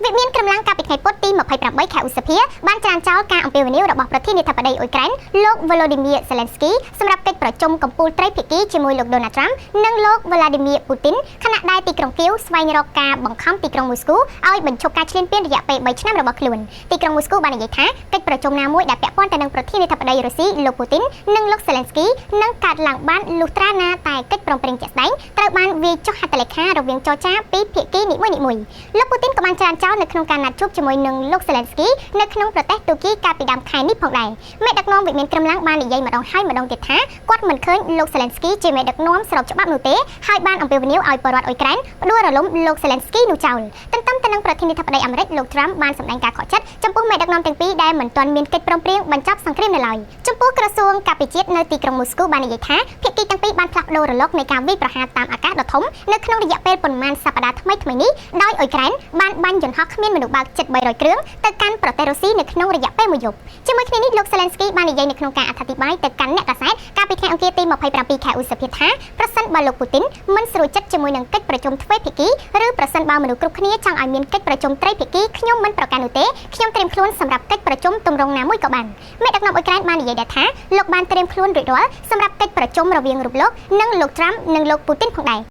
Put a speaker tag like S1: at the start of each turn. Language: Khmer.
S1: វិមានក្រំឡាំងកាលពីថ្ងៃពុធទី28ខែឧសភាបានច្រានចោលការអំពាវនាវរបស់ប្រធានាធិបតីអ៊ុយក្រែនលោក Volodymyr Zelensky សម្រាប់កិច្ចប្រជុំកំពូលត្រីភាគីជាមួយលោក Donald Trump និងលោក Vladimir Putin ខណៈដែលទីក្រុងគៀវស្វែងរកការបង្ខំទីក្រុងមូស្គូឲ្យបញ្ឈប់ការឈ្លានពានរយៈពេល3ឆ្នាំរបស់ខ្លួនទីក្រុងមូស្គូបាននិយាយថាកិច្ចប្រជុំណាមួយដែលពាក់ព័ន្ធទៅនឹងប្រធានាធិបតីរុស្ស៊ីលោក Putin និងលោក Zelensky នឹងកើតឡើងបានលុះត្រាណាតែកិច្ចព្រមព្រៀងជាក់ស្ដែងត្រូវបានវាយចុះហត្ថលេខារវាងចរចាពីភាគីនីមួយៗលោក Putin ក៏បានច្រានចោលនៅក្នុងការណាត់ជួបជាមួយនឹងលោក Zelensky នៅក្នុងប្រទេសទូគីកាលពីដើមខែនេះផងដែរមេដឹកនាំវិមានក្រំឡាំងបាននិយាយម្ដងហើយម្ដងទៀតថាគាត់មិនឃើញលោក Zelensky ជាមេដឹកនាំស្របច្បាប់នោះទេហើយបានអំពាវនាវឲ្យពលរដ្ឋអ៊ុយក្រែនផ្ដួលរលំលោក Zelensky នោះចោលទន្ទឹមទៅនឹងប្រធានាធិបតីអាមេរិកលោក Trump បានសម្ដែងការខកចិត្តចំពោះមេដឹកនាំទាំងពីរដែលមិនទាន់មានកិច្ចព្រមព្រៀងបញ្ចប់សង្គ្រាមនៅឡើយចំពោះក្រសួងការពារជាតិនៅទីក្រុងមូស្គូបាននិយាយថាភាគីទាំងពីរបានផ្លាស់ប្ដូររលកនៃការវាយប្រហារតាមអាកាសដ៏ធំនៅក្នុងរយៈពេលប៉ុន្មានសប្តាហ៍ថ្មីៗនេះដោយអ៊ុយក្រែនបានបាញ់យន្តហោះគ្មានមនុស្សបើកជិត300គ្រឿងទៅកាន់ប្រទេសរុស្ស៊ីនៅក្នុងរយៈពេលមួយយប់ជាមួយគ្នានេះលោក Zelensky បាននិយាយនៅក្នុងការអត្ថាធិប្បាយទៅកាន់អ្នកកាសែតកាលពីថ្ងៃអង្គារទី27ខែឧសភាថាប្រសិនបើលោកពូទីនមិនស្រួលចិត្តជាមួយនឹងកិច្ចប្រជុំទ្វេភាគីឬប្រសិនបើមនុស្សគ្រប់គ្នាចង់ឲ្យមានកិច្ចប្រជុំត្រីភាគីខ្ញុំមិនប្រកាន់នោះទេខ្ញុំត្រៀមខ្លួនសម្រាប់កិច្ចប្រជុំទម្រង់ណាមួយក៏បានមេដឹកនាំអ៊ុយក្រែនបាននិយាយដែរថាលោកបានត្រៀមខ្លួនរួចរាល់សម្រាប់កិច្ចប្រជុំរវាងរូបលោកនិងលោកត្រាំនិងលោកពូទីនផងដែរ។